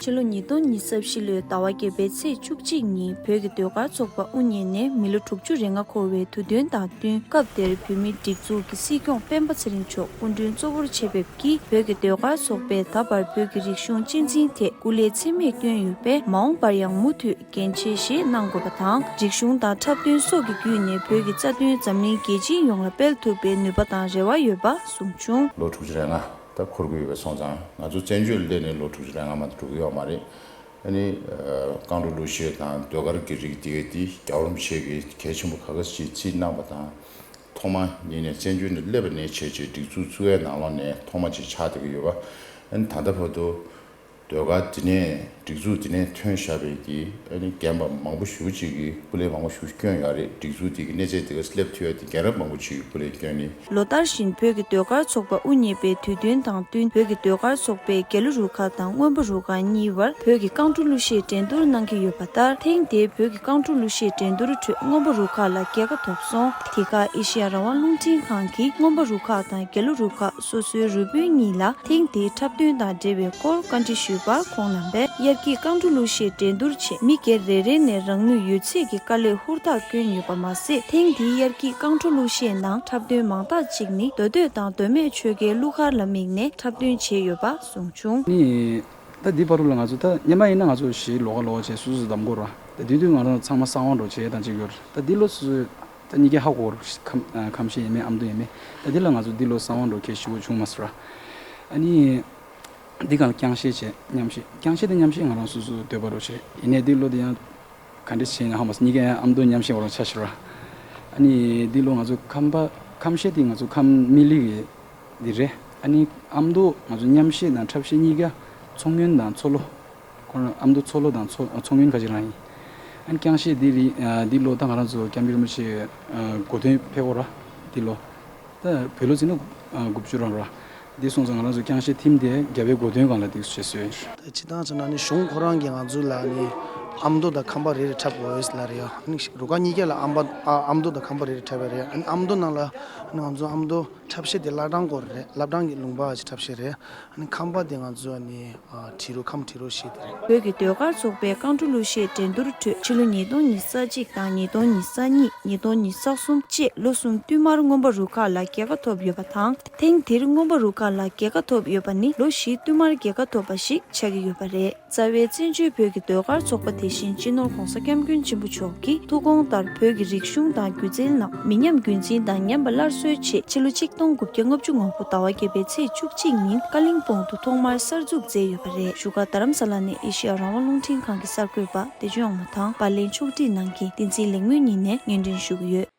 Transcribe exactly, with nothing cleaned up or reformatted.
ཕྱི་ལོ་ཉིས་སྟོང་ཉི་ཤུ་རྩ་བཞི་ལོའི་ཟླ་བ་བརྒྱད་པའི་ཚེས་བཅུ་གཅིག་ཉིན་བོད་ཀྱི་ཟློས་གར་ཚོགས་པ་དབུ་བརྙེས་ནས་མི་ལོ་དྲུག་ཅུ་རེ་ལྔ་འཁོར་བའི་དུས་སྟོན་དང་བསྟུན། སྐབས་དེར་བོད་མིའི་སྒྲིག་འཛུགས་ཀྱི་སྲིད་སྐྱོང་སྤེན་པ་ཚེ་རིང་མཆོག་སྐུ་མགྲོན་གཙོ་བོར་ཆེད་ཕེབས་ཀྱིས། བོད་ཀྱི་ཟློས་གར་ཚོགས་པས་ད་བར་བོད་ཀྱི་རིག་གཞུང་གཅེས་འཛིན་ཐད་སྐུ་ལས་ཚད་མེད་བསྐྱོན་ཡོད་པས། མ་འོངས་པར་ཡང་མུ་མཐུད་འགན་ཆེ་བཞེས་གནང་དགོས་པ་དང་། རིག་གཞུང་དང་འཁྲབ་སྟོན་སོགས་ཀྱི་བརྒྱུད་ནས་བོད་ཀྱི་རྩ་དོན་འཛམ་གླིང་རྒྱལ་སྤྱིའི་ཡོངས་ལ་སྤེལ་ཐུབ་པའི་ནུས་པ་དང་རེ་བ་ཡོད་པ་གསུངས་བྱུང་། ལོ་དྲུག་ཅུ་རེ་ལྔ་ད་འཁོར་གྱི་ཡོད་པ་སོང་ཙང་། ང་ཚོ་བཙན་བྱོལ་སླེབས་ནས་ལོ་དྲུག་ཅུ་རེ་ལྔ་མ་གཏོགས་འགྲོ་གི་ཡོད་མ་རེད། ཨ་ནི་ཨ་རྐང་བྲོ་གླུ་གཞས་དང་ཟློས་གར་གྱི་རིགས་དེ་གའི་དེ་རྒྱལ་བ་རིན་པོ་ཆེ་གིས་གལ་ཆེན་པོ་ག་ག་ཞིག་བརྩིས་གནང་བ་དང་། ཐོག་མ་ཉིད་ནས་བཙན་བྱོལ་ནས་སླེབས་པ་ནས་བྱས་བྱས་སྒྲིག་འཛུགས་བཙུགས་པའི་ནང་ལོགས་ནས་ཐོག་མ་ཅིག་ཆགས་བསྡད་ཀྱི་ཡོད་པ། ཨ་ནི་ད་ལྟ་བར་དུ་ཟློས་གར་འདི་ནས་སྒྲིག་འཛུགས་འདི་ནས་ཐོན་བཞག་པའི་གི་ཨ་ནི་རྒན་པ་མང་པོ་ཞེ་པོ་ཅིག་གིས་སྐུ་ལས་མང་པོ་ཞེ་པོ་བསྐྱོན་ཡོད་རེད། སྒྲིག་འཛུགས་འདི་གི་གནས་ཚད་འདི་ག་སླེབས་ཐུབ་ཡ་དེ་རྒན་རབས་མང་པོ་ཅིག་གིས་སྐུ་ལས་བསྐྱོན་ནི། ལོ་ལྟར་བཞིན་བོད་ཀྱི་ཟློས་གར་ཚོགས་པ་དབུ་བརྙེས་པའི་དུས་སྟོན་དང་བསྟུན། བོད་ཀྱི་ཟློས་གར་ཚོགས་པས་རྒྱ་ལོ་རུ་ཁག་དང་སྔོན་པོ་རུ་ཁག་གཉིས་བར་བོད་ཀྱི་རྐང་བྲོ་གླུ་གཞས་འགྲན་བསྡུར་གནང་གི་ཡོད་པ་ལྟར། ཐེངས་འདིའི་བོད་ཀྱི་རྐང་བྲོ་གླུ་གཞས་འགྲན་བསྡུར་ཁྲོད་སྔོན་པོ་རུ་ཁག་ལ་རྒྱལ་ཁ་ཐོབ་སོང་། འདི་ག་ཨེ་ཤེ་ཡ་རང་དབང་རླུང་འཕྲིན་ཁང་གིས་སྔོན་པོ་རུ་ཁག་དང་རྒྱ་ལོ་རུ་ཁག་སོ་སོའི་རུ་དཔོན་གཉིས་ལ་ཐེངས་འདིའི་འཁྲབ་སྟོན་དང་འབྲེལ་བའི་སྐོར་བཀའ་འདྲི་ཞུས་པར། ཁོང་རྣམ་པས་དབྱར་སྐྱིད་རྐང་བྲོ་གླུ་གཞས་འགྲན་བསྡུར་ཆེད་མི་སྒེར་རེ་རེ་ནས་རང་ནུས་ཡོད་ཚད་ཀྱི་དཀའ་ལས་ཧུར་ཐག་བསྐྱོན་ཡོད་པ་མ་ཟད། ཐེངས་འདིའི་དབྱར་སྐྱིད་རྐང་བྲོ་གླུ་གཞས་ནང་འཁྲབ་སྟོན་མང་དག་ཅིག་ནི་མདོ་སྟོད་དང་མདོ་སྨད་ཆོལ་ཁའི་གླུ་གར་ལ་དམིགས་ནས་འཁྲབ་སྟོན་བྱས་ཡོད་པ་གསུངས་བྱུང་། ནི། ད་འདི་བར་དུ་ལ་ང་ཚོ་ད་སྔོན་མ་ཡིན་ན་ང་ཚོ་གཞས་ལོགས་ཀ་ལོགས་ཀ་བྱས་སོ་སོ་བདམས་དགོས་ར། ད་དེ་དུས་ང་རང་ཚང་མ་གསང་བ་འདྲ་བྱས་དང་གཅིག་ཡོད་ར། ད་འདི་ལོ་སོ་སོས་ད་གཉིས་ཀ་ཧ་གོ་ར། ཁམས་ཁམས་གཞས་ཡིན་མིན་ཨ་མདོ་ཡིན་མིན། ད་འདི་ལ་ང་ཚོ་འདི་ལོ་གསང་བ་འདྲ་གལ་ཞེ་པོ་བྱུང་མ་སོང་ར། ཨ་ནི། འདི་གང་ལ་རྐྱང་གཞས་བྱས་མཉམ་གཞས། རྐྱང་གཞས་དེ་མཉམ་གཞས་ང་རང་སོ་སོ་འདོད་པ་འདྲ་བྱས། ཡིན་ནའི་འདི་ལོ་དེ་ཡང་ག་འདྲ་བྱས་ན་ཧ་མ་སོང་། གཉིས་ཀ་ཡང་ཨ་མདོ་མཉམ་གཞས་བ་རང་ཆགས་ཤི་ར། ཨ་ནི་འདི་ལོ་ང་ཚོ་ཁམས་པ་ཁམས་གཞས་དེ་ང་ཚོ་ཁམས་མི་ལི་གི་འདི་རེད། ཨ་ནི་ཨ་མདོ་ང་ཚོ་མཉམ་གཞས་དང་འཁྲབ་གཞས་གཉིས་ཀ་ཚོང་ཉོན་དང་མཚོ་ལྷོ། ཁོ་རང་ཨ་མདོ་མཚོ་ལྷོ་དང་མཚོ་ཚོང་ཉོན་ཁ་ཅིག་རང་ཡིན། ཨ་ནི་རྐྱང་གཞས་འདི་རི་འདི་ལོ་ད་ང་རང་ཚོ་སྐྱབས་མགོན་རིན་པོ་ཆེ་གོ་སྟོན་ཕེབས་ཡོད་ར། འདི་ལོ་ད་བོད་ལོ་ཚིགས་ན་དགུ་བཅུ་རང་ར། འདི་སོང་ཙང་ང་རང་ཚོ་རྐྱང་གཞས་ཐིམ་དེ་རྒྱལ་བའི་གོ་སྟོན་སྒང་ལ་འདི་བྱེད་སྲོལ་ཡིན། ད་སྤྱིར་བཏང་བྱས་ན་ནི་གཞུང་ཁོ་རང་གིས་ང་ཚོ་ལ་ནི་ཨ་མདོ་དང་ཁམས་པ་རེ་རེ་འཁྲབ་དགོས་ལབ་རེད་ཡ། ཨ་ནི་རུ་ཁག་གཉིས་ཀ་ལ་ཨ་མདོ་དང་ཁམས་པ་རེ་རེ་འཁྲབ་ཡ་རེད་ཡ། ཨ་ནི་ཨ་མདོ་ནང་ལ་ནི་ང་ཚོ་ཨ་མདོ་འཁྲབ་གཞས་དེ་བླ་བྲང་སྐོར་རེད། བླ་བྲང་གི་ལུང་པ་ཞིག་འཁྲབ་གཞས་རེད། ཨ་ནི་ཁམས་པ་དེ་ང་ཚོ་ནི་ཨ་བྲིས་རུ་ཁམས་བྲིས་རུ་ཞེས་དེ་རེད། བོད་ཀྱི་ཟློས་གར་ཚོགས་པའི་རྐང་བྲོ་གླུ་གཞས་འགྲན་བསྡུར་ཁྲོད་ཕྱི་ལོ་ཉིས་སྟོང་ཉི་ཤུ་རྩ་གཅིག་དང་ཉིས་སྟོང་ཉི་ཤུ་རྩ་གཉིས། ཉིས་སྟོང་ཉི་ཤུ་རྩ་གསུམ་བཅས་ལོ་གསུམ་བསྟུད་མར་སྔོན་པོ་རུ་ཁག་ལ་རྒྱལ་ཁ་ཐོབ་ཡོད་པ་དང་། ཐེངས་འདིར་སྔོན་པོ་རུ་ཁག་ལ་རྒྱལ་ཁ་ཐོབ་ཡོད་པ་ནི་ལོ་བཞི་བསྟུད་མར་རྒྱལ་ཁ་ཐོབ་པ་ཞིག་ཆགས་ཀྱི་ཡོད་པ་རེད། རྩ་བའི་བཙན་བྱོལ་བོད་ཀྱི་ཟློས་གར་ཚོགས་པ་དེ་བཞིན་སྤྱི་ནོར་༸གོང་ས་༸སྐྱབས་མགོན་ཆེན་པོ་མཆོག་གི་ཐུགས་དགོངས་ལྟར། བོད་ཀྱི་རིག་གཞུང་དང་སྒྱུ་རྩལ་རྣམས་མི་ཉམས་རྒྱུན་འཛིན་དང་ཉམས་པ་སླར་གསོའི་ཆེད་ཕྱི་ལོ་ཆིག་སྟོང་དགུ་བརྒྱ་ལྔ་བཅུ་ང་དགུ་ཟླ་བ་བརྒྱད་པའི་ཚེས་བཅུ་གཅིག་ཉིན་ཀ་ལིང་སྤོང་དུ་ཐོག་མར་གསར་འཛུགས་མཛད་ཡོད་པ་རེད། བཞུགས་སྒར་རྡ་རམ་ས་ལ་ནས་ཨེ་ཤེ་ཡ་རང་དབང་རླུང་འཕྲིན་ཁང་གི་གསར་འགོད་པ་བདེ་ཆེན་དབང་མོ་དང་པར་ལེན་ཕྱོགས་སྒྲིག་གནང་མཁན་བསྟན་འཛིན་ལེགས་སྨོན་གཉིས་ནས་སྙན་སྒྲོན་ཞུ་གི་ཡོད།